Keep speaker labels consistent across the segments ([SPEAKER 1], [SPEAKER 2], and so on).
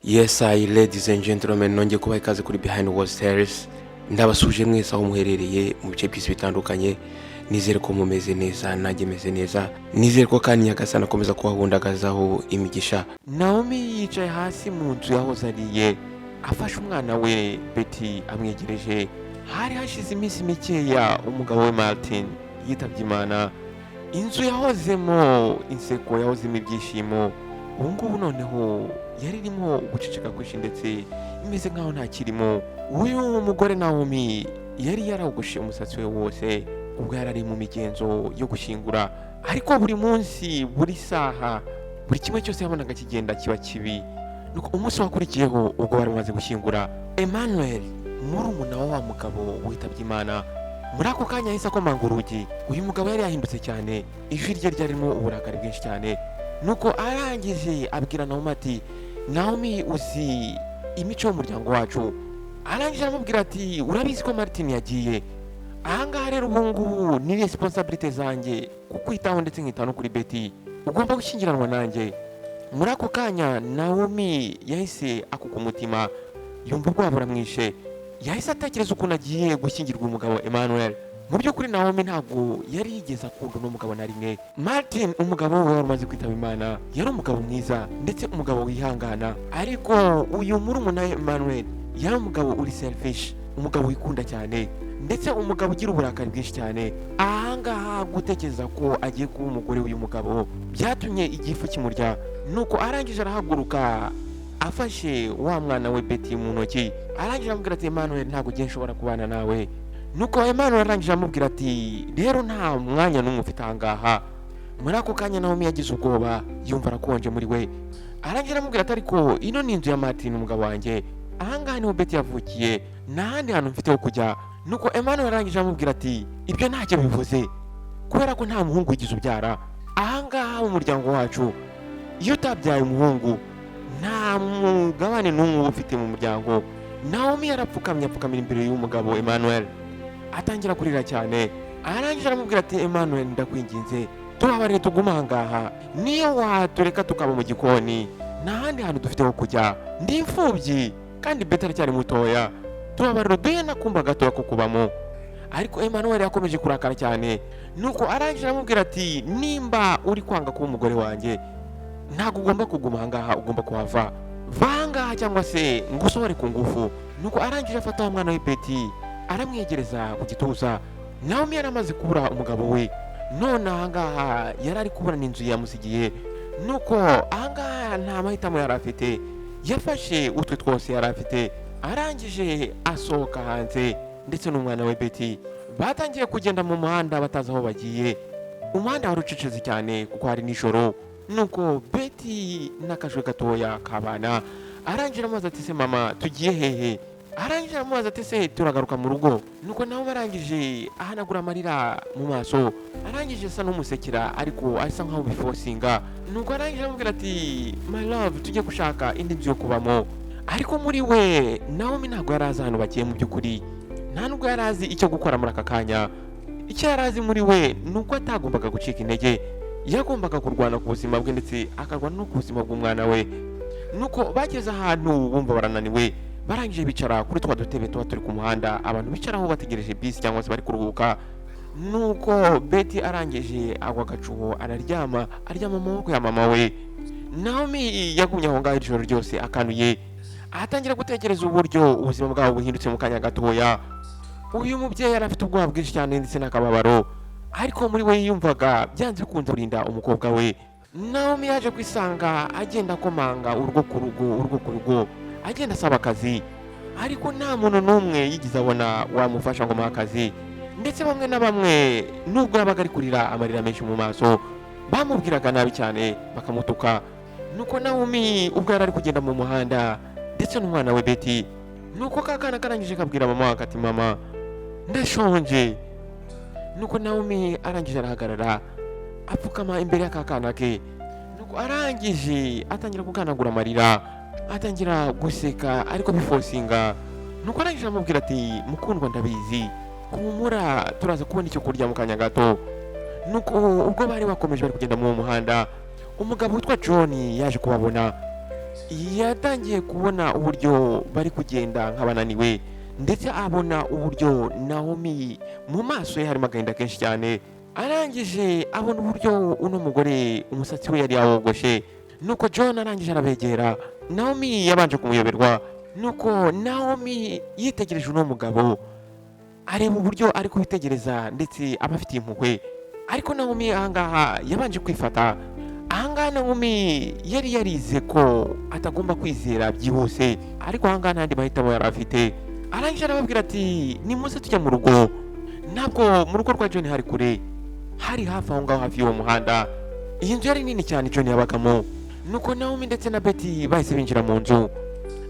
[SPEAKER 1] Yes I, ladies and gentlemen, nongeye kubaha ikaze kuri Behind World Series. Ndabasuje mwese aho muherereye mu bice by'isi bitandukanye. Nizere ko mumeze neza, nanjye meze neza. Nizere ko kandi Nyagasani akomeza kubahundagazaho imigisha. Naomi yicaye hasi mu nzu yahoze ariye, afashe umwana we Betty amwegereje. Hari hashize iminsi mikeya umugabo we Martin yitabye Imana. Inzu yahozemo inseko, yahozemo ibyishimo, ubu ngubu noneho yari irimo guceceka kwinshi, ndetse imeze nkaho ntakirimo. Uyu mugore Naomi yari yarogoshe umusatsi we wose ubwo yari ari mu migenzo yo gushyingura, ariko buri munsi, buri saha, buri kimwe cyose yabonaga kigenda kiba kibi. Nuko umunsi wakurikiyeho, ubwo bari bamaze gushyingura, Emmanuel, murumuna wa wa mugabo witabye Imana, muri ako kanya yahise akomanga urugi. Uyu mugabo yari yahindutse cyane, ijwi rye ryarimo uburakari bwinshi cyane. Nuko arangije abwira Naomi ati: "Naomi, uzi imico y'umuryango wacu." Arangije aramubwira ati: "Urabizi ko Martin yagiye. Ahangaha rero ubu ngubu ni responsabilité zanjye kukwitaho, ndetse nkita no kuri Betty. Ugomba gushyingiranwa nanjye." Muri ako kanya Naomi yahise akuka umutima, yumva ubwoba buramwishe. Yahise atekereza ukuntu agiye gushyingirwa umugabo Emmanuel. Mu by'ukuri Naomi ntabwo yari yigeze akunda uno mugabo na rimwe. Martin, umugabo we wari umaze kwitaba Imana, yari umugabo mwiza ndetse umugabo wihangana, ariko uyu murumuna we Emmanuel yari umugabo uri selfish, umugabo wikunda cyane, ndetse umugabo ugira uburakari bwinshi cyane. Ahangaha gutekereza ko agiye kuba umugore w'uyu mugabo byatumye igifu kimurya. Nuko arangije arahaguruka, afashe wa mwana we Betty mu ntoki, arangije aramubwira ati: "Emmanuel, ntabwo ugiye nshobora kubana nawe." Nuko Emmanuel arangije aramubwira ati: "Rero nta mwanya n'umwe ufite ahangaha." Muri ako kanya Naomi yagize ubwoba, yumva arakonje muri we. Arangije aramubwira ati: "Ariko ino ni inzu ya Martin, umugabo wanjye. Ahangaha niho Betty yavukiye, nta handi hantu mfite ho kujya." Nuko Emmanuel arangije aramubwira ati: "Ibyo ntacyo bivuze, kubera ko nta muhungu wigeze ubyara ahangaha mu muryango wacu. Iyo utabyaye umuhungu, nta mugabane n'umwe uba ufite mu muryango." Naomi yarapfukamye, apfukamira imbere y'umugabo Emmanuel, atangira kurira cyane. Arangije aramubwira ati: "Emmanuel, ndakwinginze, tubabarire tugume ahangaha. Niyo watureka tukaba mu gikoni, nta handi hantu dufite ho kujya. Ndi imfubyi kandi Betty aracyari mutoya. Tubabarire uduhe n'akumba gatoya ko kubamo." Ariko Emmanuel yakomeje kurakara cyane. Nuko arangije aramubwira ati: "Nimba uri kwanga kuba umugore wanjye, ntabwo ugomba kuguma ahangaha, ugomba kuhava. Va ahangaha cyangwa se ngusohore ku ngufu." Nuko arangije afata wa mwana we Betty, aramwegereza ku gituza. Naomi yari amaze kubura umugabo we, none ahangaha yari ari kubura n'inzu yamusigiye. Nuko ahangaha nta mahitamo yari afite. Yafashe utwe twose yari afite, arangije asohoka hanze ndetse n'umwana we Betty. Batangiye kugenda mu muhanda batazi aho bagiye. Umuhanda wari ucecetse cyane kuko hari nijoro. Nuko Betty n'akajwi gatoya k'abana arangije aramubaza ati: "Se mama, tugiye hehe?" Arangije aramubaza ati: "Se turagaruka mu rugo?" Nuko nawe arangije ahanagura amarira mu maso, arangije asa n'umusekera, ariko asa nkaho biforcinga. Nuko arangije aramubwira ati: "My love, tujye gushaka indi nzu yo kubamo." Ariko muri we Naomi ntabwo yari azi ahantu bagiye. Mu by'ukuri nta nubwo yari azi icyo gukora muri aka kanya. Icyo yari azi muri we ni uko atagombaga gucika intege, yagombaga kurwana ku buzima bwe, ndetse akarwana no ku buzima bw'umwana we. Nuko bageze ahantu bumva barananiwe, barangije bicara kuri twa dutebe tuba turi ku muhanda abantu bicaraho bategereje bisi cyangwa se bari kuruhuka. Nuko Betty arangije agwa agacuho, araryama, aryama mu maboko ya mama we. Naomi yagumye aho ngaho ijoro ryose akanuye, atangira gutekereza uburyo ubuzima bwabo buhindutse mu kanya gatoya. Uyu mubyeyi yari afite ubwoba bwinshi cyane ndetse n'akababaro, ariko muri we yiyumvaga byanze bikunze kurinda umukobwa we. Naomi yaje kwisanga agenda akomanga urugo ku rugo, urugo ku rugo, agenda asaba akazi, ariko nta muntu n'umwe yigeze abona wamufasha ngo amuhe akazi. Ndetse bamwe na bamwe, nubwo yabaga ari kurira amarira menshi mu maso, bamubwiraga nabi cyane, bakamutuka. Nuko Naomi ubwo yari ari kugenda mu muhanda ndetse n'umwana we Betty, nuko ka kana karangije kabwira mama we ati: "Mama, ndashonje." Nuko Naomi arangije arahagarara, apfukama imbere y'aka kana ke. Nuko arangije atangira kuganagura amarira, atangira guseka ariko biforcinga. Nuko arangije aramubwira ati: "Mukundwa, ndabizi, humura, turaza kubona icyo kurya mu kanya gato." Nuko ubwo bari bakomeje bari kugenda muri uwo muhanda, umugabo witwa John yaje kubabona. Yatangiye kubona uburyo bari kugenda nk'abananiwe, ndetse abona uburyo Naomi mu maso ye harimo agahinda kenshi cyane. Arangije abona uburyo uno mugore umusatsi we yari yawogoshe. Nuko John arangije arabegera. Naomi yabanje kumuyoberwa. Nuko Naomi yitegereje uno mugabo, areba uburyo ari kubitegereza, ndetse aba afitiye impuhwe. Ariko Naomi ahangaha yabanje kwifata. Ahangaha Naomi yari yarize ko atagomba kwizera byihuse, ariko ahangaha nta yandi mahitamo yari afite. Arangije arababwira ati: "Nimuze tujya mu rugo." Ntabwo mu rugo rwa John hari kure, hari hafi aho ngaho, hafi y'uwo muhanda. Iyi nzu yari nini cyane John yabagamo. Nuko Naomi ndetse na Betty bahise binjira mu nzu.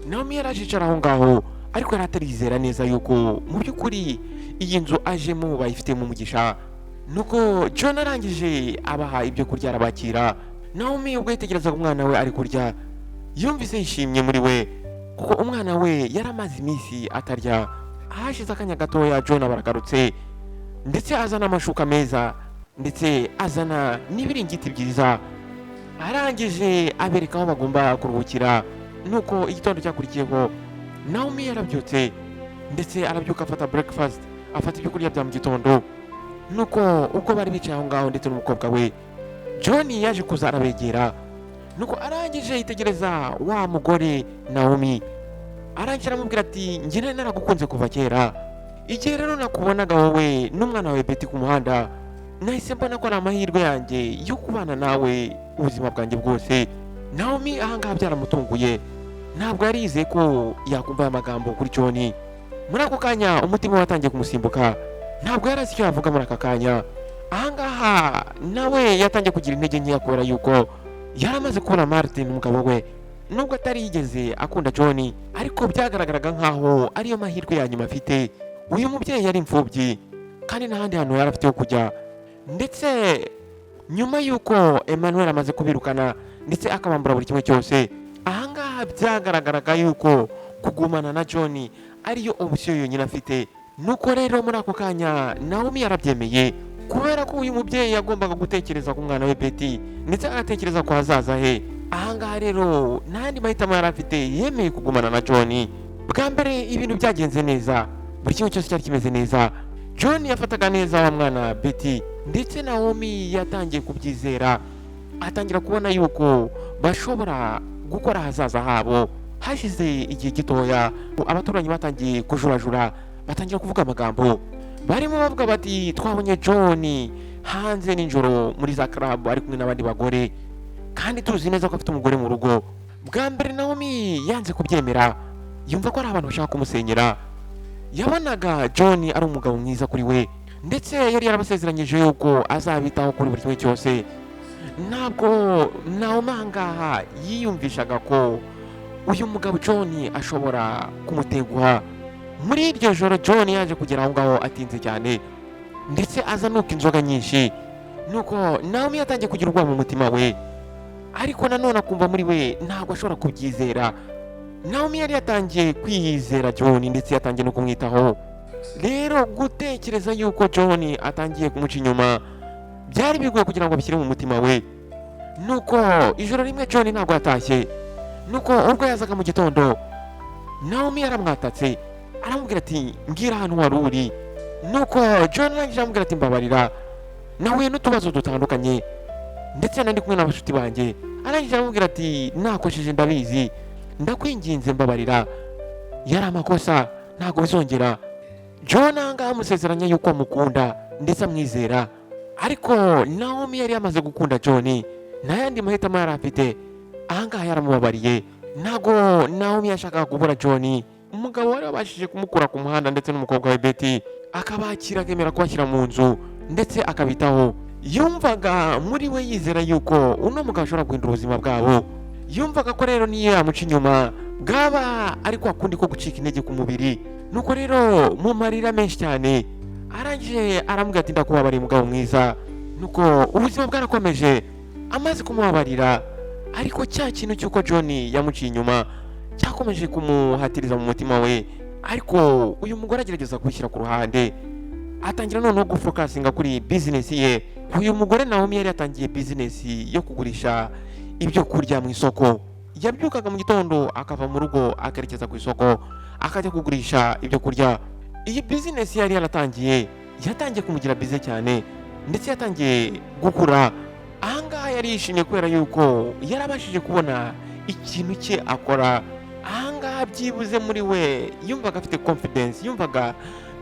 [SPEAKER 1] Naomi yaraje yicara aho ngaho, ariko yari atarizera neza yuko mu by'ukuri iyi nzu ajemo bayifitemo umugisha. Nuko John arangije abaha ibyo kurya, arabakira. Naomi ubwo yitegerezaga umwana we ari kurya, yumvise yishimye muri we, kuko umwana we yari amaze iminsi atarya. Hashize akanya gatoya, John aba aragarutse, ndetse azana amashuka meza, ndetse azana n'ibiringiti byiza. Arangije abereka aho bagomba kuruhukira. Nuko igitondo cyakurikiyeho, Naomi yarabyutse, ndetse arabyuka afata breakfast, afata ibyo kurya bya mu gitondo. Nuko ubwo bari bicaye aho ngaho ndetse n'umukobwa we, John yaje kuza arabegera. Nuko arangije yitegereza wa mugore Naomi, arangije aramubwira ati: "Njye nari naragukunze kuva kera. Igihe rero nakubonaga wowe n'umwana wawe Betty ku muhanda, nahise mbona ko ari amahirwe yanjye yo kubana nawe ubuzima bwanjye bwose." Naomi ahangaha byaramutunguye, ntabwo yari yizeye ko yakumva aya magambo kuri John. Muri ako kanya umutima we watangiye kumusimbuka, ntabwo yari azi icyo yavuga muri aka kanya. Ahangaha nawe yatangiye kugira intege nkeya, kubera yuko yari amaze kubona Martin, umugabo we. Nubwo atari yigeze akunda John, ariko byagaragaraga nkaho ariyo mahirwe ya nyuma afite. Uyu mubyeyi yari imfubyi, kandi n'ahandi hantu yari afite ho kujya, ndetse nyuma y'uko Emmanuel amaze kubirukana ndetse akabambura buri kimwe cyose, ahangaha byagaragaraga yuko kugumana na John ariyo option yonyine afite. Nuko rero muri ako kanya Naomi yarabyemeye, kubera ko uyu mubyeyi yagombaga gutekereza ku mwana we Betty, ndetse agatekereza ku hazaza he. Ahangaha rero nta yandi mahitamo yari afite, yemeye kugumana na John. Bwa mbere ibintu byagenze neza, buri kimwe cyose cyari kimeze neza. John yafataga neza wa mwana Betty, ndetse Naomi yatangiye kubyizera, atangira kubona yuko bashobora gukora ahazaza habo. Hashize igihe gitoya, abaturanyi batangiye kujurajura, batangira kuvuga amagambo. Barimo bavuga bati: "Twabonye John hanze nijoro muri za club ari kumwe n'abandi bagore, kandi tuzi neza ko afite umugore mu rugo." Bwa mbere Naomi yanze kubyemera, yumva ko ari abantu bashaka kumusenyera. Yabonaga John ari umugabo mwiza kuri we, ndetse yari yarabasezeranyije yuko azabitaho kuri buri kimwe cyose. Ntabwo Naomi ahangaha yiyumvishaga ko uyu mugabo John ashobora kumutenguha. Muri iryo joro John yaje kugera aho ngaho atinze cyane, ndetse azanuka inzoga nyinshi. Nuko Naomi yatangiye kugira ubwoba mu mutima we, ariko nanone akumva muri we ntabwo ashobora kubyizera. Naomi yari yatangiye kwiyizera John, ndetse yatangiye no kumwitaho. Rero gutekereza yuko John atangiye kumuca inyuma byari bigoye kugira ngo abishyire mu mutima we. Nuko ijoro rimwe John ntabwo yatashye. Nuko ubwo yazaga mu gitondo, Naomi yaramwatatse, aramubwira ati: "Mbwira ahantu wari uri." Nuko John arangije aramubwira ati: "Mbabarira, nahuye n'utubazo dutandukanye, ndetse nari kumwe n'abashuti banjye." Arangije aramubwira ati: "Nakosheje, ndabizi, ndakwinginze mbabarira, yari amakosa, ntabwo bizongera." John ahangaha amusezeranya yuko amukunda ndetse amwizera, ariko Naomi yari yamaze gukunda John, nta yandi mahitamo yari afite. Ahangaha yaramubabariye. Ntabwo Naomi yashakaga kubura John, umugabo wari wabashije kumukura ku muhanda ndetse n'umukobwa we Betty, akabakira, akemera kubashyira mu nzu ndetse akabitaho. Yumvaga muri we yizera yuko uno mugabo ashobora guhindura ubuzima bwabo. Yumvaga ko rero niyo yamuca inyuma bwaba ari kwa kundi ko gucika intege ku mubiri. Nuko rero mu marira menshi cyane arangije aramubwira ati: "Ndakubabariye, mugabo mwiza." Nuko ubuzima bwarakomeje. Amaze kumubabarira, ariko cya kintu cy'uko John yamuciye inyuma cyakomeje kumuhatiriza mu mutima we. Ariko uyu mugore agerageza kubishyira ku ruhande, atangira noneho gufocusinga kuri bizinesi ye. Uyu mugore Naomi yari yatangiye bizinesi yo kugurisha ibyo kurya mu isoko. Yabyukaga mu gitondo akava mu rugo akerekeza ku isoko, akajya kugurisha ibyo kurya. Iyi bizinesi yari yaratangiye yatangiye kumugira busy cyane, ndetse yatangiye gukura. Ahangaha yari yishimye kubera yuko yarabashije kubona ikintu cye akora. Ahangaha byibuze muri we yumvaga afite confidence, yumvaga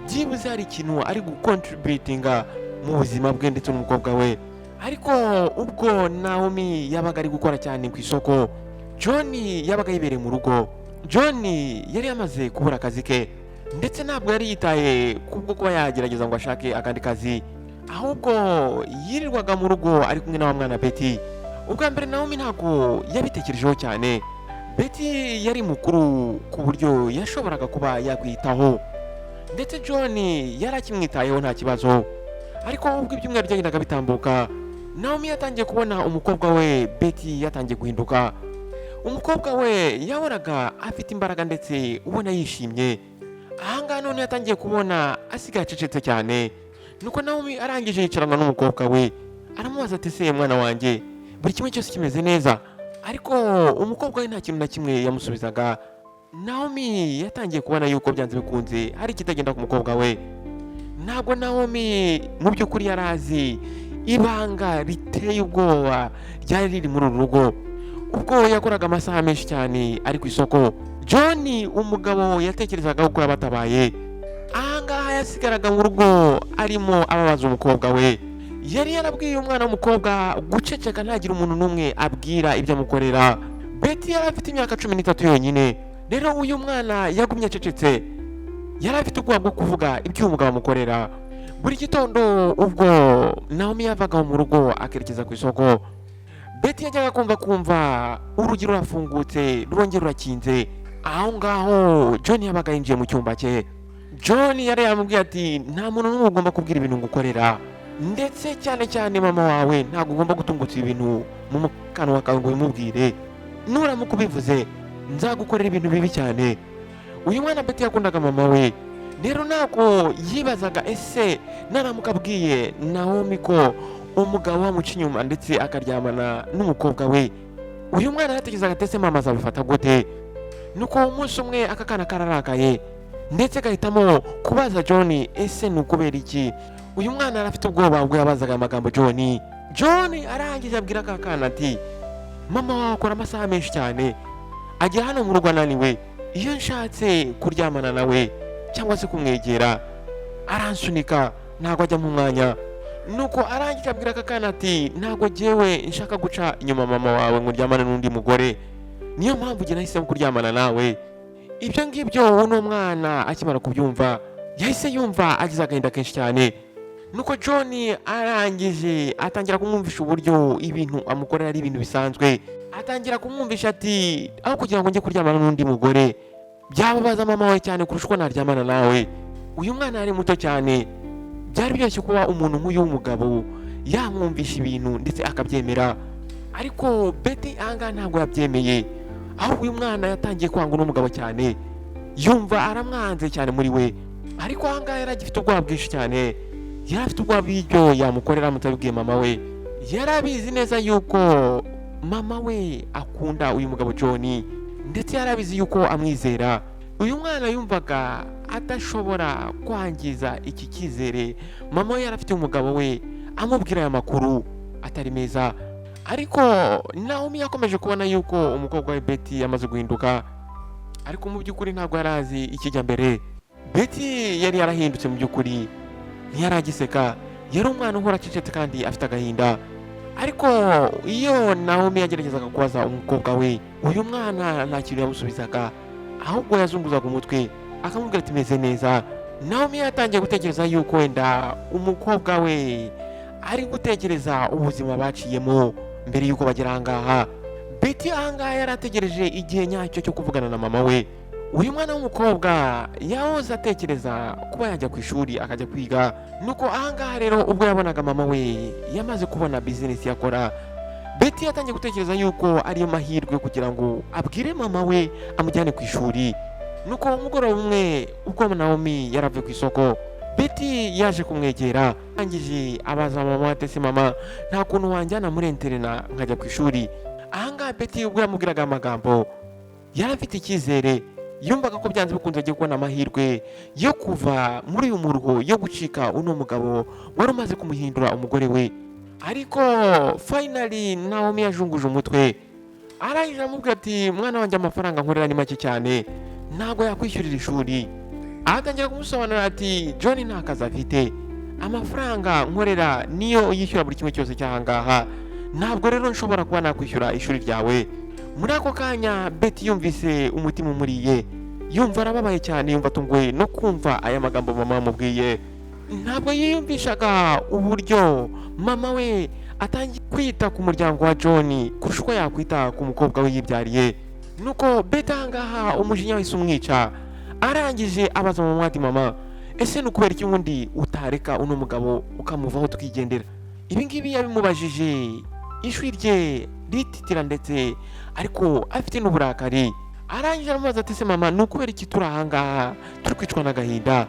[SPEAKER 1] byibuze hari ikintu ari gucontributinga mu buzima bwe ndetse n'umukobwa we. Ariko ubwo Naomi yabaga ari gukora cyane ku isoko, John yabaga yibereye mu rugo. John yari yamaze kubura akazi ke, ndetse ntabwo yari yitaye kubwo kuba yagerageza ngo ashake akandi kazi, ahubwo yirirwaga mu rugo ari kumwe na wa mwana Betty. Ubwa mbere Naomi ntabwo yabitekerejeho cyane. Betty yari mukuru ku buryo yashoboraga kuba yakwitaho, ndetse John yari akimwitayeho nta kibazo. Ariko ubwo ibyumweru byagendaga bitambuka, Naomi yatangiye kubona umukobwa we Betty yatangiye guhinduka. Umukobwa we yahoraga afite imbaraga ndetse ubona yishimye. Ahangaha none yatangiye kubona asigaye acecetse cyane. Nuko Naomi arangije yicarana n'umukobwa we, aramubaza ati: "Se mwana wanjye, buri kimwe cyose kimeze neza?" Ariko umukobwa we nta kintu na kimwe yamusubizaga. Naomi yatangiye kubona yuko byanze bikunze hari ikitagenda ku mukobwa we. Ntabwo Naomi mu by'ukuri yari azi ibanga riteye ubwoba ryari riri muri uru rugo. Ubwo yakoraga amasaha menshi cyane ari ku isoko, John umugabo yatekerezaga ko yabatabaye. Ahangaha yasigaraga mu rugo arimo ababaza umukobwa we. Yari yarabwiye umwana w'umukobwa guceceka, ntagire umuntu n'umwe abwira ibyo amukorera. Betty yari afite imyaka 13 yonyine. Rero uyu mwana yagumye acecetse, yari afite ubwoba bwo kuvuga ibyo uyu mugabo amukorera. Buri gitondo ubwo Naomi yavaga mu rugo akerekeza ku isoko, Betty yajyaga kumva urugi rurafungutse, rurongera rurakinze. Aho ngaho John yabaga yinjiye mu cyumba cye. John yari yamubwiye ati: "Nta muntu n'umwe ugomba kubwira ibintu ngukorera, ndetse cyane cyane mama wawe. Ntabwo ugomba gutungutsa ibintu mu kanwa kawe ngo ubimubwire. Nuramuka ubivuze, nzagukorera ibintu bibi cyane." Uyu mwana Betty yakundaga mama we. Rero ntabwo yibazaga: ese naramuka abwiye Naomi ko umugabo amuca inyuma ndetse akaryamana n'umukobwa we, uyu mwana yaratekerezaga ati: "Ese mama azabifata gute?" Nuko umunsi umwe aka kana kararakaye, ndetse gahitamo kubaza John: "Ese ni ukubera iki?" Uyu mwana yari afite ubwoba ubwo yabazaga aya magambo John. John arangije abwira aka kana ati: "Mama wawe akora amasaha menshi cyane, agera hano mu rugo ananiwe. Iyo nshatse kuryamana nawe cyangwa se kumwegera, aransunika, ntabwo ajya mu mwanya." Nuko arangije abwira aka kana ati: "Ntabwo jyewe nshaka guca inyuma mama wawe ngo uryamane n'undi mugore. Niyo mpamvu njye nahisemo kuryamana nawe." Ibyo ngibyo uno mwana akimara kubyumva, yahise yumva agize agahinda kenshi cyane. Nuko John arangije atangira kumwumvisha uburyo ibintu amukorera ari ibintu bisanzwe. Atangira kumwumvisha ati: "Aho kugira ngo njye kuryamana n'undi mugore, byababaza mama wawe cyane kurusha uko naryamana nawe." Uyu mwana yari muto cyane, byari byoroshye kuba umuntu nk'uyu w'umugabo yamwumvisha ibintu ndetse akabyemera. Ariko Betty ahangaha ntabwo yabyemeye, ahubwo uyu mwana yatangiye kwanga uno mugabo cyane, yumva aramwanze cyane muri we. Ariko ahangaha yari agifite ubwoba bwinshi cyane, yari afite ubwoba bw'ibyo yamukorera aramutse abibwiye mama we. Yari abizi neza yuko mama we akunda uyu mugabo John, ndetse yari abizi yuko amwizera. Uyu mwana yumvaga adashobora kwangiza iki cyizere mama we yari afite umugabo we, amubwira aya makuru atari meza. Ariko Naomi yakomeje kubona yuko umukobwa we Betty yamaze guhinduka, ariko mu by'ukuri ntabwo yari azi ikijya mbere. Betty yari yarahindutse mu by'ukuri, ntiyari agiseka, yari umwana uhora acecetse kandi afite agahinda. Ariko iyo Naomi yageragezaga kubaza umukobwa we, uyu mwana nta kintu yamusubizaga, ahubwo yazunguzaga umutwe akamubwira ati: "Meze neza." Naomi yatangiye gutekereza yuko wenda umukobwa we ari gutekereza ubuzima baciyemo mbere yuko bagera ahangaha. Betty ahangaha yari ategereje igihe nyacyo cyo kuvugana na mama we. Uyu mwana w'umukobwa yahoze atekereza kuba yajya ku ishuri akajya kwiga. Nuko ahangaha rero ubwo yabonaga mama we yamaze kubona bizinesi yakora, Betty yatangiye gutekereza yuko ariyo mahirwe kugira ngo abwire mama we amujyane ku ishuri. Nuko umugoroba umwe ubwo Naomi yaravuye ku isoko, Betty yaje kumwegera, arangije abaza mama ati: "Ese mama, nta kuntu wanjyana muri internat nkajya ku ishuri?" Ahangaha Betty ubwo yamubwiraga amagambo, yari afite icyizere, yumvaga ko byanze bikunze agiye kubona amahirwe yo kuva muri uyu muruho, yo gucika uno mugabo wari umaze kumuhindura umugore we. Ariko finally Naomi yajunguje umutwe, arangije aramubwira ati: "Mwana wanjye, amafaranga nkorera ni make cyane, ntabwo yakwishyurira ishuri." Atangira kumusobanurira ati: "John nta kazi afite, amafaranga nkorera niyo yishyura buri kimwe cyose cy'ahangaha, ntabwo rero nshobora kuba nakwishyura ishuri ryawe." Muri ako kanya Betty yumvise umutima umuriye, yumva arababaye cyane, yumva atunguwe no kumva aya magambo mama amubwiye. Ntabwo yiyumvishaga uburyo mama we atangiye kwita ku muryango wa John kurusha uko yakwita ku mukobwa we yibyariye. Nuko Betty ahangaha umujinya wahise umwica, arangije abaza mama ati: "Mama, ese ni ukubera iki ubundi utareka uno mugabo ukamuvaho tukigendera?" Ibi ngibi yabimubajije ijwi rye rititira ndetse ariko afite n'uburakari. Arangije aramubaza ati: "Ese mama, ni ukubera iki turi ahangaha turi kwicwa n'agahinda,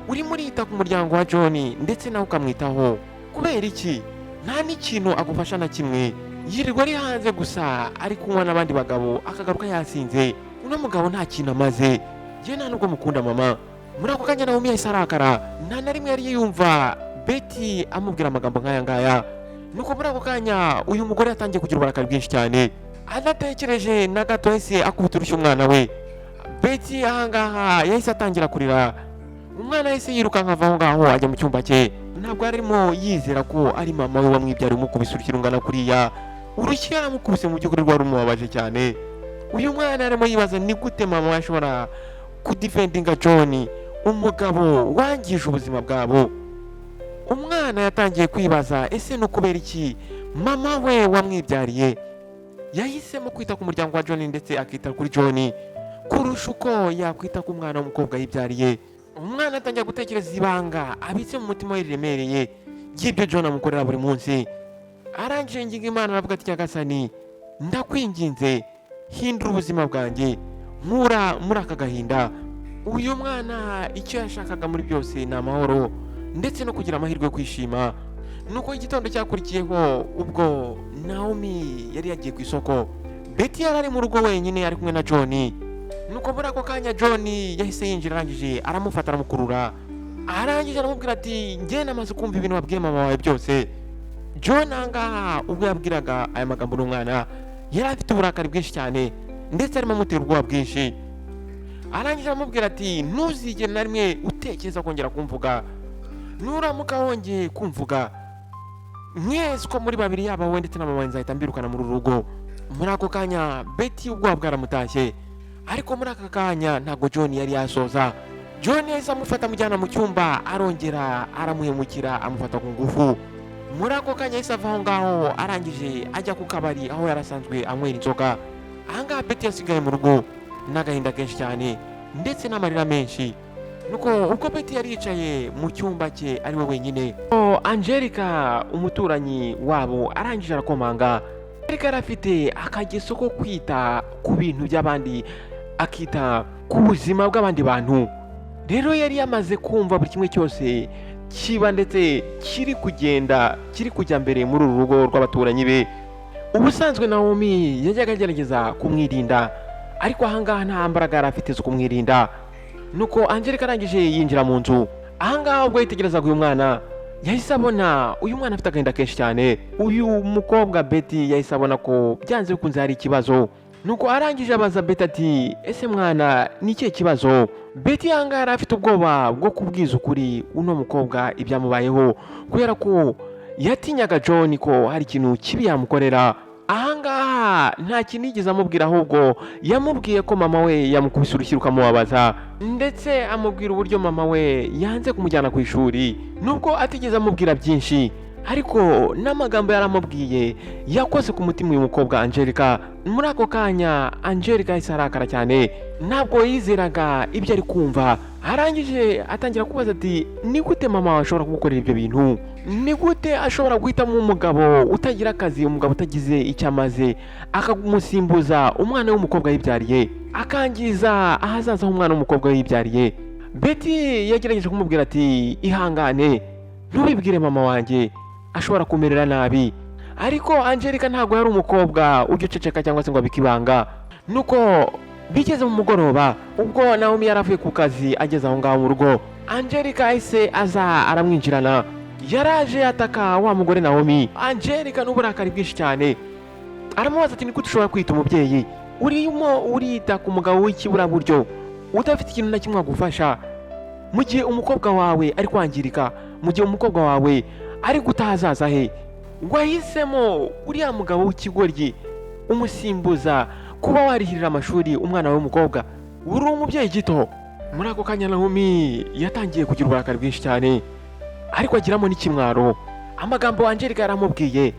[SPEAKER 1] urimo urita ku muryango wa John ndetse nawe ukamwitaho? Kubera iki? Nta n'ikintu agufasha na kimwe, yirirwa ari hanze gusa ari kunywa n'abandi bagabo, akagaruka yasinze. Uno mugabo nta kintu amaze, njye nta nubwo mukunda, mama." Muri ako kanya Naomi yahise arakara. Nta na rimwe yari yumva Betty amubwira amagambo nk'aya ngaya. Nuko muri ako kanya uyu mugore yatangiye kugira uburakari bwinshi cyane, adatekereje na gato yahise akubita urushyi umwana we Betty. Ahangaha yahise atangira kurira, umwana yahise yirukanka ava aho ngaho ajya mu cyumba cye. Ntabwo yarimo yizera ko ari mama we wamwibyariye umukubise urushyi rungana kuriya. Urushyi yaramukubise mu by'ukuri rwari rumubabaje cyane. Uyu mwana arimo yibaza ni gute mama we ashobora kudefendinga John, umugabo wangije ubuzima bwabo. Umwana yatangiye kwibaza: ese ni ukubera iki mama we wamwibyariye yahisemo kwita ku muryango wa John ndetse akita kuri John kurusha uko yakwita ku mwana w'umukobwa yibyariye? Umwana atangira gutekereza ibanga abitse mu mutima we riremereye ry'ibyo John amukorera buri munsi. Arangije ingingo Imana, aravuga ati: "Nyagasani, ndakwinginze, hindura ubuzima bwanjye, nkura muri aka gahinda." Uyu mwana icyo yashakaga muri byose ni amahoro ndetse no kugira amahirwe yo kwishima. Nuko igitondo cyakurikiyeho, ubwo Naomi yari yagiye ku isoko, Betty yari ari mu rugo wenyine ari kumwe na John. Nuko muri ako kanya John yahise yinjira, arangije aramufata, aramukurura, arangije aramubwira ati: "Njye namaze kumva ibintu wabwiye mama wawe byose." John ahangaha ubwo yabwiraga aya magambo n'umwana, yari afite uburakari bwinshi cyane ndetse arimo amutera ubwoba bwinshi. Arangije aramubwira ati: "Ntuzigere na rimwe utekereza kongera kumvuga. Nuramuka wongeye kumvuga, mwese uko muri babiri, yaba wowe ndetse na mama wawe, nzahita mbirukana muri uru rugo." Muri ako kanya Betty ubwoba bwaramutashye, ariko muri aka kanya ntabwo John yari yasoza. John yahise amufata amujyana mu cyumba, arongera aramuhemukira, amufata ku ngufu. Muri ako kanya yahise ava aho ngaho, arangije ajya ku kabari aho yari asanzwe anywera inzoga. Ahangaha Betty yasigaye mu rugo n'agahinda kenshi cyane ndetse n'amarira menshi. Nuko ubwo Betty yari yicaye mu cyumba cye ari we wenyine, Angelica umuturanyi wabo arangije arakomanga. Angelica yari afite akageso ko kwita ku bintu by'abandi, akita ku buzima bw'abandi bantu. Rero yari yamaze kumva buri kimwe cyose kiba ndetse kiri kugenda, kiri kujya mbere muri uru rugo rw'abaturanyi be. Ubusanzwe Naomi yajyaga agerageza kumwirinda, ariko ahangaha nta mbaraga yari afite zo kumwirinda. Nuko Angelica arangije yinjira mu nzu. Ahangaha ubwo yitegerezaga uyu mwana, yahise abona uyu mwana afite agahinda kenshi cyane. Uyu mukobwa Betty yahise abona ko byanze bikunze hari ikibazo. Nuko arangije abaza Betty ati: "Ese mwana, ni ikihe kibazo?" Betty ahangaha yari afite ubwoba bwo kubwiza ukuri uno mukobwa ibyamubayeho, kubera ko yatinyaga John ko hari ikintu kibi yamukorera. Ahangaha nta kintu yigeze amubwira, ahubwo yamubwiye ko mama we yamukubise urushyi rukamubabaza, ndetse amubwira uburyo mama we yanze kumujyana ku ishuri. Nubwo atigeze amubwira byinshi, ariko n'amagambo yaramubwiye yakoze ku mutima uyu mukobwa Angelica. Muri ako kanya Angelica yahise arakara cyane, ntabwo yizeraga ibyo ari kumva. Arangije atangira kubaza ati: "Ni gute mama wawe ashobora kugukorera ibyo bintu? Ni gute ashobora guhitamo umugabo utagira akazi, umugabo utagize icyo amaze, akamusimbuza umwana w'umukobwa yibyariye, akangiza ahazaza h'umwana w'umukobwa yibyariye?" Betty yagerageje kumubwira ati: "Ihangane, ntubibwire mama wanjye, ashobora kumerera nabi." Ariko Angelica ntabwo yari umukobwa ujya uceceka cyangwa se ngo abike ibanga. Nuko bigeze mu mugoroba, ubwo Naomi yari avuye ku kazi, ageze aho ngaho mu rugo, Angelica yahise aza aramwinjirana. Yaraje ataka wa mugore Naomi. Angelica n'uburakari bwinshi cyane aramubaza ati: "Ni gute ushobora kwita umubyeyi urimo urita ku mugabo w'ikiburaburyo udafite ikintu na kimwe agufasha, mu gihe umukobwa wawe ari kwangirika, mu gihe umukobwa wawe ari guta ahazaza he? Wahisemo uriya mugabo w'ikigoryi umusimbuza kuba warihirira amashuri umwana wawe w'umukobwa. Uri umubyeyi gito." Muri ako kanya Naomi yatangiye kugira uburakari bwinshi cyane, ariko agiramo n'ikimwaro. Amagambo Angelica yaramubwiye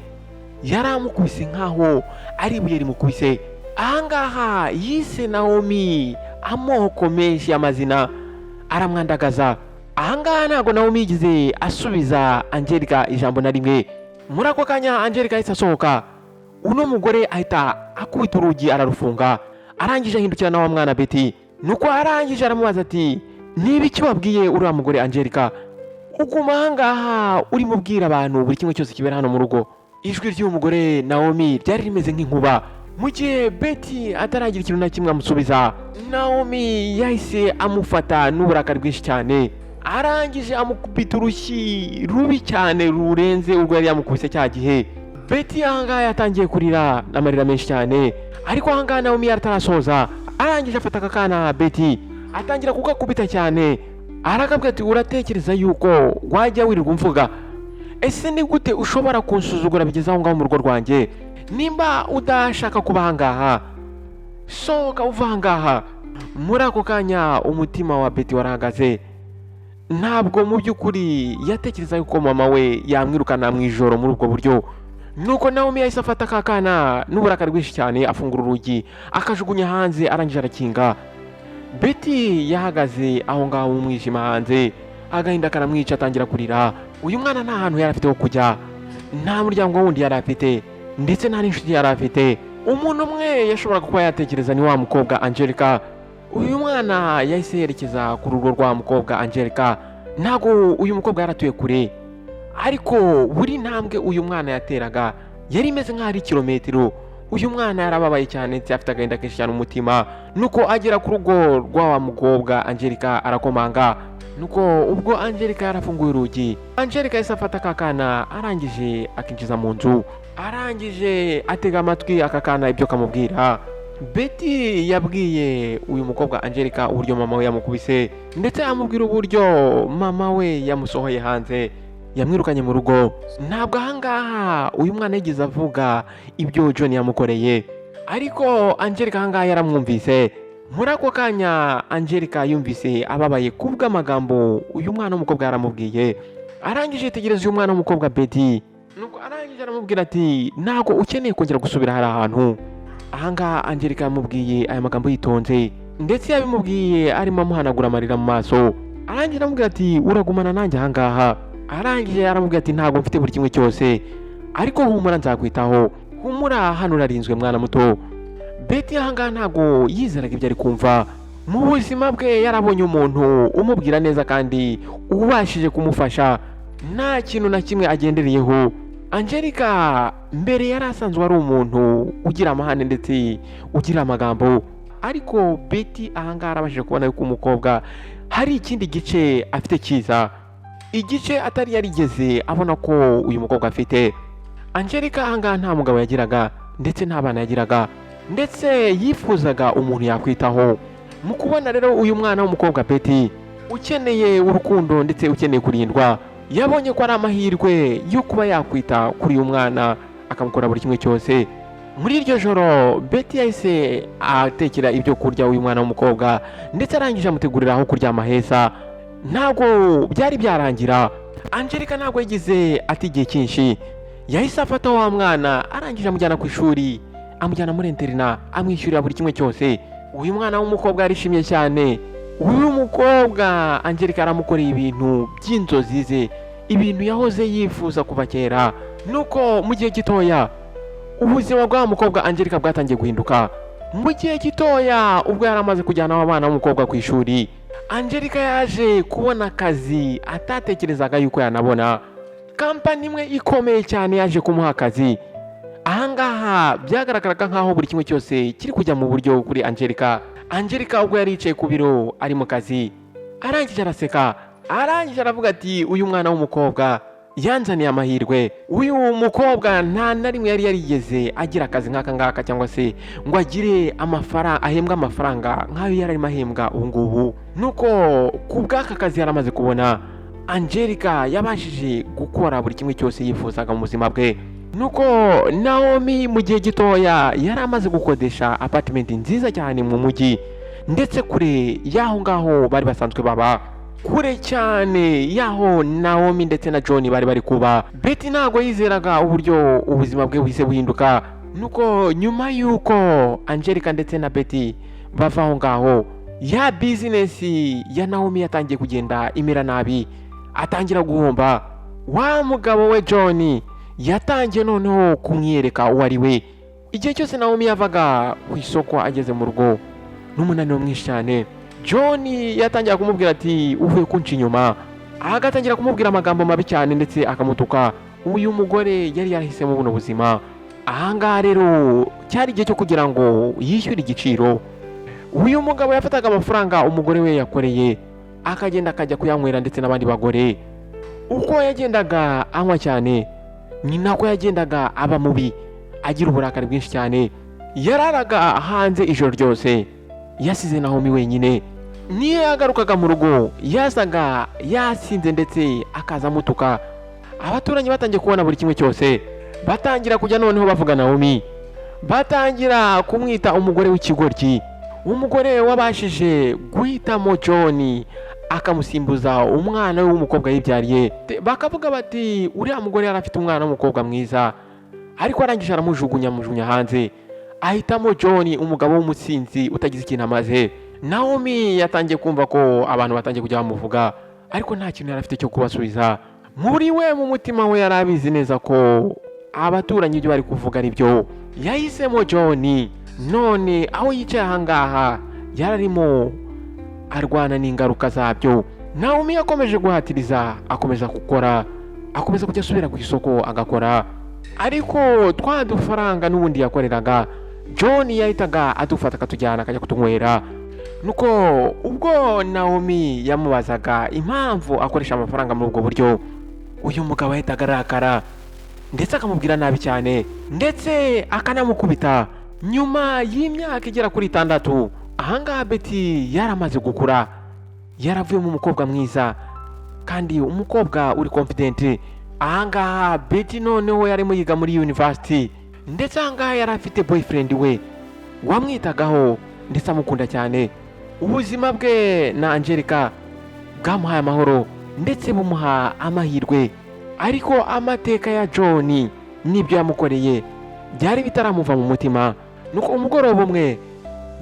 [SPEAKER 1] yaramukubise nkaho ari ibuye rimukubise. Ahangaha yise Naomi amoko menshi y'amazina, aramwandagaza. Ahangaha ntabwo Naomi yigeze asubiza Angelica ijambo na rimwe. Muri ako kanya Angelica yahise asohoka, uno mugore ahita akubita urugi ararufunga. Arangije ahindukira na wa mwana Betty, nuko arangije aramubaza ati: "Niba icyo wabwiye uriya mugore Angelica, uguma ahangaha urimo ubwira abantu buri kimwe cyose kibera hano mu rugo?" Ijwi ry'uyu mugore Naomi ryari rimeze nk'inkuba. Mu gihe Betty ataragira ikintu na kimwe amusubiza, Naomi yahise amufata n'uburakari bwinshi cyane, arangije amukubita urushyi rubi cyane rurenze urwo yari yamukubise cya gihe. Betty ahangaha yatangiye kurira amarira menshi cyane, ariko ahangaha Naomi yari atarasoza. Arangije afata aka kana Betty, atangira kugakubita cyane, arakabwira ati: "Uratekereza yuko wajya wirirwa umvuga? Ese ni gute ushobora kunsuzugura bigeze aho ngaho mu rugo rwanjye? Nimba udashaka kuba ahangaha, sohoka uva ahangaha." Muri ako kanya umutima wa Betty warahagaze. Ntabwo mu by'ukuri yatekereza yuko mama we yamwirukana mu ijoro muri ubwo buryo. Nuko Naomi yahise afata ka kana n'uburakari bwinshi cyane, afungura urugi, akajugunya hanze, arangije arakinga. Betty yahagaze aho ngaho mu mwijima hanze, agahinda karamwica, atangira kurira. Uyu mwana nta hantu yari afite ho kujya, nta muryango wundi yari afite, ndetse nta n'inshuti yari afite. Umuntu umwe yashoboraga kuba yatekereza ni wa mukobwa Angelica. Uyu mwana yahise yerekeza ku rugo rwa mukobwa Angelica. Ntabwo uyu mukobwa yaratuye kure, ariko buri ntambwe uyu mwana yateraga yari imeze nk'aho ari kilometero. Uyu mwana yarababaye cyane ndetse afite agahinda kenshi cyane umutima. Nuko agera ku rugo rwa wa mukobwa Angelica, arakomanga. Nuko ubwo Angelica yarafunguye urugi, Angelica yahise afata aka kana, arangije akinjiza mu nzu, arangije atega amatwi aka kana ibyo kamubwira. Betty yabwiye uyu mukobwa Angelica uburyo mama we yamukubise, ndetse amubwira uburyo mama we yamusohoye hanze, yamwirukanye mu rugo. Ntabwo ahangaha uyu mwana yigeze avuga ibyo John yamukoreye, ariko Angelica ahangaha yaramwumvise. Muri ako kanya Angelica yumvise ababaye kubw'amagambo uyu mwana w'umukobwa yaramubwiye. Arangije yitegereza uyu mwana w'umukobwa Betty, nuko arangije aramubwira ati: "Ntabwo ukeneye kongera gusubira hari ahantu." Ahangaha Angelica yamubwiye aya magambo yitonze, ndetse yabimubwiye arimo amuhanagura amarira mu maso. Arangije aramubwira ati: "Uragumana nanjye ahangaha." Arangije aramubwira ati: "Ntabwo mfite buri kimwe cyose, ariko humura, nzakwitaho. Humura, hano urarinzwe, mwana muto." Betty ahangaha ntabwo yizeraga ibyo ari kumva. Mu buzima bwe yarabonye umuntu umubwira neza kandi ubashije kumufasha nta kintu na kimwe agendereyeho. Angelica mbere yari asanzwe ari umuntu ugira amahane ndetse ugira amagambo, ariko Betty ahangaha arabashije kubona yuko umukobwa hari ikindi gice afite cyiza, igice atari yarigeze abona ko uyu mukobwa afite. Angelica ahangaha nta mugabo yagiraga, ndetse nta bana yagiraga, ndetse yifuzaga umuntu yakwitaho. Mu kubona rero uyu mwana w'umukobwa Betty ukeneye urukundo ndetse ukeneye kurindwa, yabonye ko ari amahirwe yo kuba yakwita kuri uyu mwana, akamukora buri kimwe cyose. Muri iryo joro Betty yahise atekera ibyo kurya uyu mwana w'umukobwa, ndetse arangije amutegurira aho kuryama heza. Ntabwo byari byarangira, Angelica ntabwo yagize ati igihe cyinshi, yahise afata wa mwana, arangije amujyana ku ishuri, amujyana muri internat, amwishyurira buri kimwe cyose. Uyu mwana w'umukobwa yarishimye cyane. Uyu mukobwa Angelica aramukoreye ibintu by'inzozi ze, ibintu yahoze yifuza kuva kera. Nuko mu gihe gitoya ubuzima bwa mukobwa Angelica bwatangiye guhinduka. Mu gihe gitoya ubwo yari amaze kujyana abana b'umukobwa ku ishuri, Angelica yaje kubona akazi atatekerezaga yuko yanabona. Kampani imwe ikomeye cyane yaje kumuha akazi. Ahangaha byagaragaraga nk'aho buri kimwe cyose kiri kujya mu buryo kuri Angelica. Angelica ubwo yari yicaye ku biro ari mu kazi, arangije araseka, arangije aravuga ati: "Uyu mwana w'umukobwa yanzaniye amahirwe. Uyu mukobwa nta na rimwe yari yarigeze agira akazi nk'aka ngaka, cyangwa se ngo agire amafaranga, ahembwe amafaranga nk'ayo yari arimo ahembwa ubu ngubu." Nuko ku bw'aka kazi yari amaze kubona, Angelica yabashije gukora buri kimwe cyose yifuzaga mu buzima bwe. Nuko Naomi mu gihe gitoya yari amaze gukodesha apartment nziza cyane mu mujyi, ndetse kure y'aho ngaho bari basanzwe baba, kure cyane y'aho Naomi ndetse na John bari bari kuba. Betty ntabwo yizeraga uburyo ubuzima bwe buhise buhinduka. Nuko nyuma y'uko Angelica ndetse na Betty bava aho ngaho, ya business ya Naomi yatangiye kugenda imera nabi, atangira guhomba. Wa mugabo we John yatangiye noneho kumwereka uwo ari we. Igihe cyose Naomi yavaga ku isoko ageze mu rugo n'umunaniro mwinshi cyane, John yatangira kumubwira ati: "Uvuye kunca inyuma." Agatangira kumubwira amagambo mabi cyane, ndetse akamutuka. Uyu mugore yari yarahisemo buno buzima. Ahangaha rero cyari igihe cyo kugira ngo yishyure igiciro. Uyu mugabo yafataga amafaranga umugore we yakoreye, akagenda akajya kuyanywera ndetse n'abandi bagore. Uko yagendaga anywa cyane, ni nako yagendaga aba mubi, agira uburakari bwinshi cyane. Yararaga hanze ijoro ryose, yasize Naomi wenyine. Niyo yagarukaga mu rugo, yazaga yasinze, ndetse akaza amutuka. Abaturanyi batangiye kubona buri kimwe cyose, batangira kujya noneho bavuga Naomi, batangira kumwita umugore w'ikigoryi, umugore wabashije guhitamo John akamusimbuza umwana we w'umukobwa yibyariye. Bakavuga bati: "Uriya mugore yari afite umwana w'umukobwa mwiza, ariko arangije aramujugunya, amujugunya hanze, ahitamo John, umugabo w'umusinzi utagize ikintu amaze." Naomi yatangiye kumva ko abantu batangiye kujya bamuvuga, ariko nta kintu yari afite cyo kubasubiza. Muri we, mu mutima we, yari abizi neza ko abaturanyi ibyo bari kuvuga ari byo. Yahisemo John, none aho yicaye ahangaha yari arimo arwana n'ingaruka zabyo. Naomi yakomeje guhatiriza, akomeza gukora, akomeza kujya asubira ku isoko agakora, ariko twa dufaranga n'ubundi yakoreraga, John yahitaga adufata akatujyana akajya kutunywera. Nuko ubwo Naomi yamubazaga impamvu akoresha amafaranga muri ubwo buryo, uyu mugabo yahitaga arakara, ndetse akamubwira nabi cyane, ndetse akanamukubita. Nyuma y'imyaka igera kuri 6, ahangaha Betty yaramaze gukura, yaravuyemo umukobwa mwiza kandi umukobwa uri confident. Ahangaha Betty noneho yarimo yiga muri university, ndetse ahangaha yari afite boyfriend we wamwitagaho ndetse amukunda cyane. Ubuzima bwe na Angelica bwamuhaye amahoro ndetse bumuha amahirwe, ariko amateka ya John n'ibyo yamukoreye byari bitaramuva mu mutima. Nuko umugoroba umwe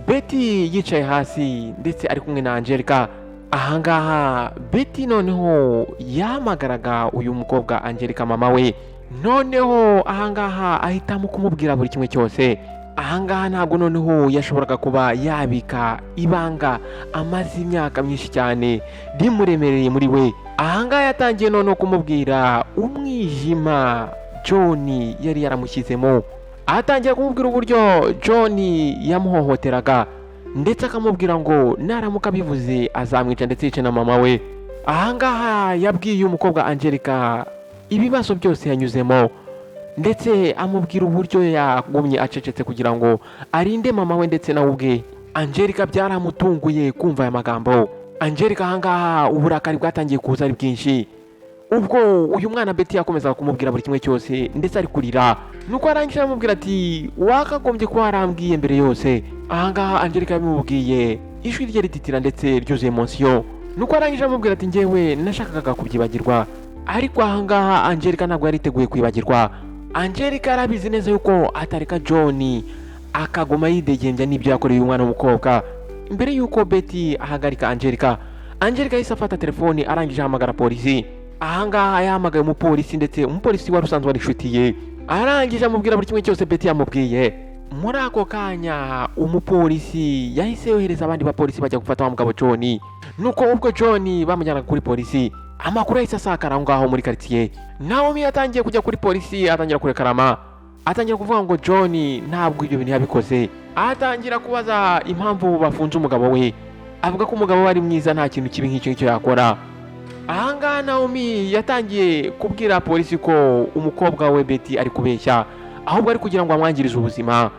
[SPEAKER 1] Betty yicaye hasi ndetse ari kumwe na Angelica. Ahangaha Betty noneho yahamagaraga uyu mukobwa Angelica mama we. Noneho ahangaha ahitamo kumubwira buri kimwe cyose. Ahangaha ntabwo noneho yashoboraga kuba yabika ibanga amaze imyaka myinshi cyane rimuremereye muri we. Ahangaha yatangiye noneho kumubwira umwijima John yari yaramushyizemo, atangira kumubwira uburyo John yamuhohoteraga, ndetse akamubwira ngo naramuka abivuze azamwica, ndetse yice na mama we. Ahangaha yabwiye umukobwa Angelica ibibazo byose yanyuzemo, ndetse amubwira uburyo yagumye acecetse kugira ngo arinde mama we ndetse nawe ubwe. Angelica byaramutunguye kumva aya magambo. Angelica ahangaha uburakari bwatangiye kuza ari bwinshi ubwo uyu mwana Betty yakomezaga kumubwira buri kimwe cyose, ndetse ari kurira. Nuko arangije aramubwira ati: "Wakagombye kuba warambwiye mbere yose." Ahangaha Angelica yabimubwiye ijwi rye rititira ndetse ryuzuye emotion. Nuko arangije aramubwira ati: "Njyewe nashakaga kubyibagirwa." Ariko ahangaha Angelica ntabwo yari yiteguye kwibagirwa. Angelica yarabizi neza yuko atareka John akaguma yidegembya n'ibyo yakoreye uyu mwana w'umukobwa. Mbere yuko Betty ahagarika Angelica, Angelica yahise afata telefoni, arangije ahamagara polisi. Ahangaha yahamagaye umupolisi, ndetse umupolisi wari usanzwe ari inshuti ye, arangije amubwira buri kimwe cyose Betty yamubwiye. Muri ako kanya umupolisi yahise yohereza abandi bapolisi bajya gufata wa mugabo John. Nuko ubwo John bamujyanaga kuri polisi, amakuru yahise asakara aho ngaho muri karitsiye. Naomi yatangiye kujya kuri polisi, atangira kurekarama. Atangira kuvuga ngo John ntabwo ibyo bintu yabikoze. Atangira kubaza impamvu bafunze umugabo we, avuga ko umugabo we ari mwiza, nta kintu kibi nk'icyo ngicyo yakora. Ahangaha Naomi yatangiye kubwira polisi ko umukobwa we Betty ari kubeshya, ahubwo ari kugira ngo amwangirize ubuzima.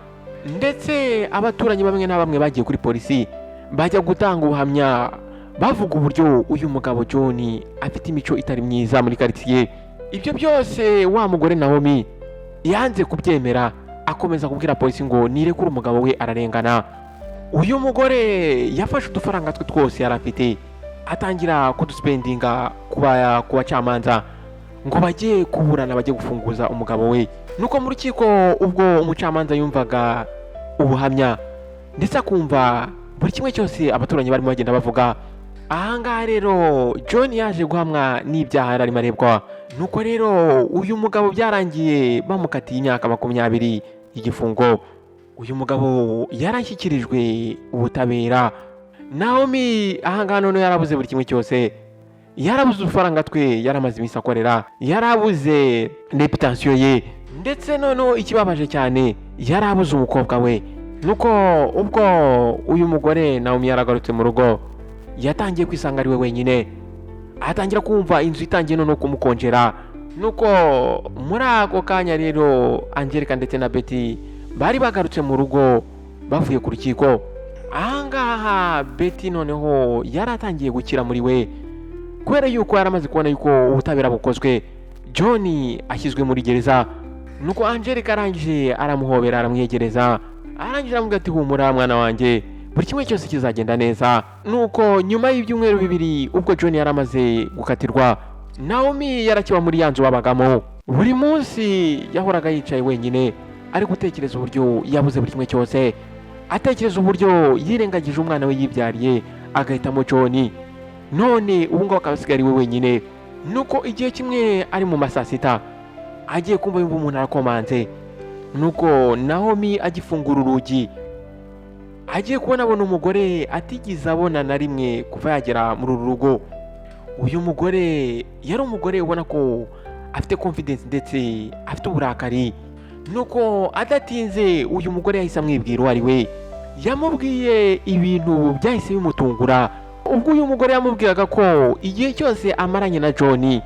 [SPEAKER 1] Ndetse abaturanyi bamwe na bamwe bagiye kuri polisi bajya gutanga ubuhamya, bavuga uburyo uyu mugabo John afite imico itari myiza muri karitsiye. Ibyo byose wa mugore Naomi yanze kubyemera, akomeza kubwira polisi ngo nirekure umugabo we, ararengana. Uyu mugore yafashe udufaranga twe twose yari afite, atangira kuduspendinga ku bacamanza ngo bajye kuburana, bajye gufunguza umugabo we. Nuko mu rukiko, ubwo umucamanza yumvaga ubuhamya ndetse akumva buri kimwe cyose abaturanyi barimo bagenda bavuga, ahangaha rero John yaje guhamwa n'ibyaha yari arimo arebwa. Nuko rero uyu mugabo byarangiye bamukatiye imyaka 20 y'igifungo. Uyu mugabo yarashyikirijwe ubutabera. Naomi ahangaha noneho yarabuze buri kimwe cyose, yarabuze udufaranga twe yaramaze iminsi akorera, yarabuze réputation ye, ndetse noneho ikibabaje cyane yarabuze umukobwa we. Nuko ubwo uyu mugore Naomi yaragarutse mu rugo, yatangiye kwisanga ari we wenyine, atangira kumva inzu itangiye noneho kumukonjera. Nuko muri ako kanya rero Angelica ndetse na Betty bari bagarutse mu rugo bavuye ku rukiko. Ahangaha Betty noneho yari atangiye gukira muri we, kubera yuko yari amaze kubona yuko ubutabera bukozwe, John ashyizwe muri gereza. Nuko Angelica arangije aramuhobera, aramwegereza, arangije aramubwira ati: "Humura mwana wanjye, buri kimwe cyose kizagenda neza." Nuko nyuma y'ibyumweru 2, ubwo John yari amaze gukatirwa, Naomi yarakiba muri ya nzu babagamo. Buri munsi yahoraga yicaye wenyine, ari gutekereza uburyo yabuze buri kimwe cyose, atekereza uburyo yirengagije umwana we yibyariye agahitamo John, none ubu ngubu akaba asigaye ari we wenyine. Nuko igihe kimwe ari mu ma saa sita, agiye kumva yumva umuntu arakomanze. Nuko Naomi agifungura urugi, agiye kubona abona umugore atigeze abona na rimwe kuva yagera muri uru rugo. Uyu mugore yari umugore ubona ko afite confidence ndetse afite uburakari. Nuko adatinze uyu mugore yahise amwibwira uwo ari we. Yamubwiye ibintu byahise bimutungura. Ubwo uyu mugore yamubwiraga ko igihe cyose amaranye na John,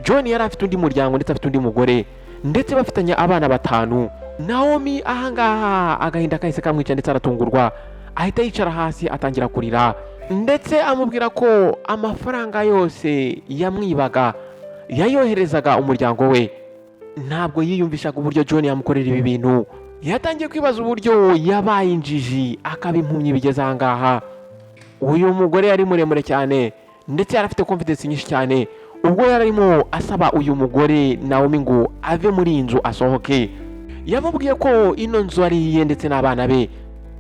[SPEAKER 1] John yari afite undi muryango ndetse afite undi mugore, ndetse bafitanye abana batanu. Naomi ahangaha agahinda kahise kamwica, ndetse aratungurwa, ahita yicara hasi atangira kurira, ndetse amubwira ko amafaranga yose yamwibaga yayoherezaga umuryango we. Ntabwo yiyumvishaga uburyo John yamukorera ibi bintu. Yatangiye kwibaza uburyo yabaye injiji, akaba impumyi bigeze ahangaha. Uyu mugore yari muremure cyane, ndetse yari afite confidence nyinshi cyane. Ubwo yari arimo asaba uyu mugore Naomi ngo ave muri iyi nzu asohoke, yamubwiye ko ino nzu ari iye ndetse n'abana be,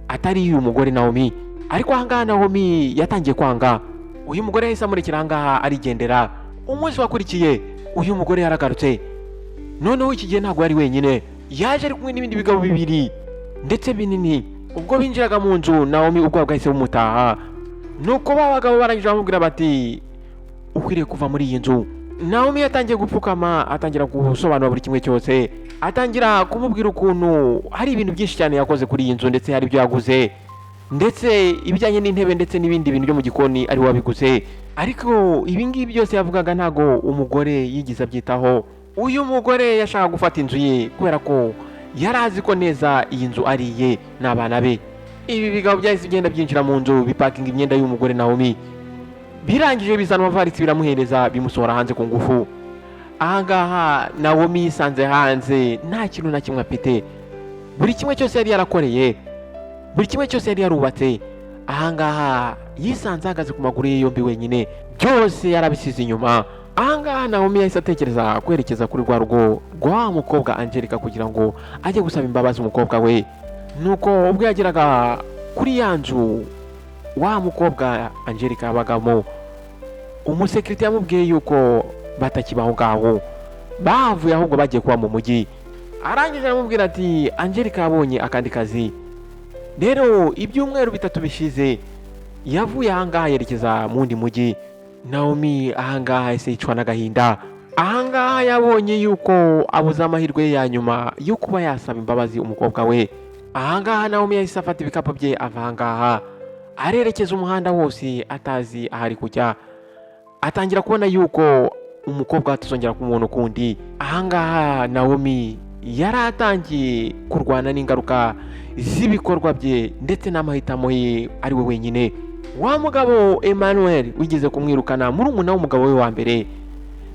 [SPEAKER 1] atari iy'uyu mugore Naomi. Ariko ahangaha Naomi yatangiye kwanga. Uyu mugore yahise amurekera ahangaha arigendera. Umunsi wakurikiye uyu mugore yaragarutse. Noneho iki gihe ntabwo yari wenyine, yaje ari kumwe n'ibindi bigabo bibiri ndetse binini. Ubwo binjiraga mu nzu, Naomi ubwoba bwahise bumutaha. Nuko ba bagabo barangije bamubwira bati: "Ukwiriye kuva muri iyi nzu." Naomi yatangiye gupfukama, atangira gusobanura buri kimwe cyose, atangira kumubwira ukuntu hari ibintu byinshi cyane yakoze kuri iyi nzu, ndetse hari ibyo yaguze, ndetse ibijyanye n'intebe ndetse n'ibindi bintu byo mu gikoni ari we wabiguze. Ariko ibi ngibi byose yavugaga ntago umugore yigeze abyitaho. Uyu mugore yashakaga gufata inzu ye, kubera ko yari azi ko neza iyi nzu ari iye n'abana be. Ibi bigabo byahise bigenda byinjira mu nzu, bipakinga imyenda y'umugore Naomi, birangije bizana amavarisi, biramuhereza, bimusohora hanze ku ngufu. Ahangaha Naomi yisanze hanze nta kintu na kimwe afite. Buri kimwe cyose yari yarakoreye, buri kimwe cyose yari yarubatse, ahangaha yisanze ahagaze ku maguru ye yombi wenyine, byose yarabisize inyuma. Ahangaha Naomi yahise atekereza kwerekeza kuri rwa rugo rwa mukobwa Angelica, kugira ngo ajye gusaba imbabazi umukobwa we. Nuko ubwo yageraga kuri ya nzu wa mukobwa Angelica yabagamo, umusekirite yamubwiye yuko batakiba aho ngaho, bavuye ahubwo bagiye kuba mu mujyi. Arangije aramubwira ati: "Angelica yabonye akandi kazi, rero ibyumweru 3 bishize yavuye ahangaha yerekeza mu wundi mujyi." Naomi ahangaha yahise yicwa n'agahinda. Ahangaha yabonye yuko abuze amahirwe ye ya nyuma yo kuba yasaba imbabazi umukobwa we. Ahangaha Naomi yahise afata ibikapu bye, ava ahangaha, arerekeza umuhanda wose atazi aho ari kujya. Atangira kubona yuko umukobwa atazongera kumubona ukundi. Ahangaha Naomi yari atangiye kurwana n'ingaruka z'ibikorwa bye ndetse n'amahitamo ye ari we wenyine. Wa mugabo Emmanuel wigeze kumwirukana, murumuna w'umugabo we wa mbere,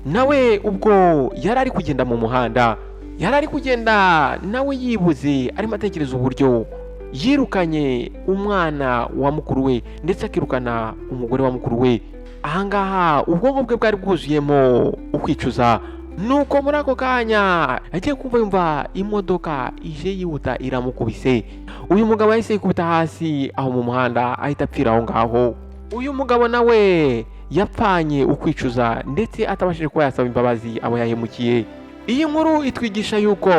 [SPEAKER 1] nawe ubwo yari ari kugenda mu muhanda, yari ari kugenda nawe yibuze, arimo atekereza uburyo yirukanye umwana wa mukuru we ndetse akirukana umugore wa mukuru we. Ahangaha ubwonko bwe bwari bwuzuyemo ukwicuza. Nuko muri ako kanya agiye kumva, yumva imodoka ije yihuta iramukubise. Uyu mugabo yahise yikubita hasi aho mu muhanda, ahita apfira aho ngaho. Uyu mugabo nawe yapfanye ukwicuza ndetse atabashije kuba yasaba imbabazi abo yahemukiye. Iyi nkuru itwigisha yuko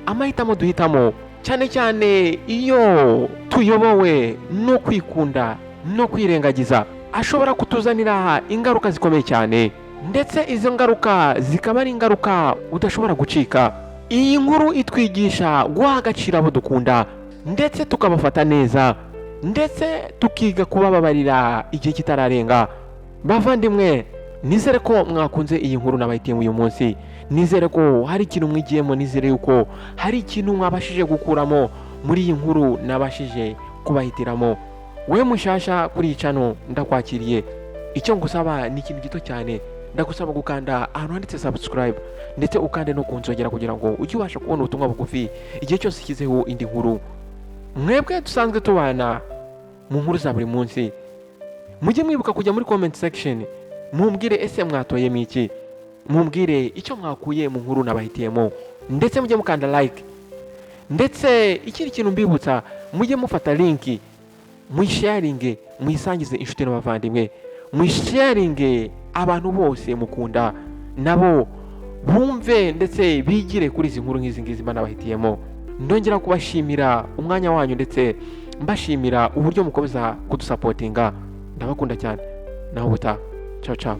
[SPEAKER 1] amahitamo duhitamo, cyane cyane iyo tuyobowe no kwikunda no kwirengagiza, ashobora kutuzanira ingaruka zikomeye cyane, ndetse izo ngaruka zikaba ari ingaruka udashobora gucika. Iyi nkuru itwigisha guha agaciro abo dukunda, ndetse tukabafata neza, ndetse tukiga kubababarira igihe kitararenga. Bavandimwe, nizere ko mwakunze iyi nkuru nabahitiyemo uyu munsi. Nizere ko hari ikintu mwigiyemo, nizere yuko hari ikintu mwabashije gukuramo muri iyi nkuru nabashije kubahitiramo. We mushasha kuri iyi channel, ndakwakiriye. Icyo ngusaba ni ikintu gito cyane: ndagusaba gukanda ahantu handitse subscribe, ndetse ukande no kunzogera kugira ngo ujye ubasha kubona ubutumwa bugufi igihe cyose ushyizeho indi nkuru. Mwebwe dusanzwe tubana mu nkuru za buri munsi, mujye mwibuka kujya muri comment section, mumbwire ese mwatoyemo iki, mumbwire icyo mwakuye mu nkuru nabahitiyemo, ndetse mujye mukanda like. Ndetse ikindi kintu mbibutsa, mujye mufata link muyisharinge, muyisangize inshuti n'abavandimwe, muyisharinge abantu bose mukunda, nabo bumve ndetse bigire kuri izi nkuru nk'izi ngizi mba nabahitiyemo. Ndongera kubashimira umwanya wanyu, ndetse mbashimira uburyo mukomeza kudusapotinga. Ndabakunda cyane, naho ubutaha. Ciao ciao.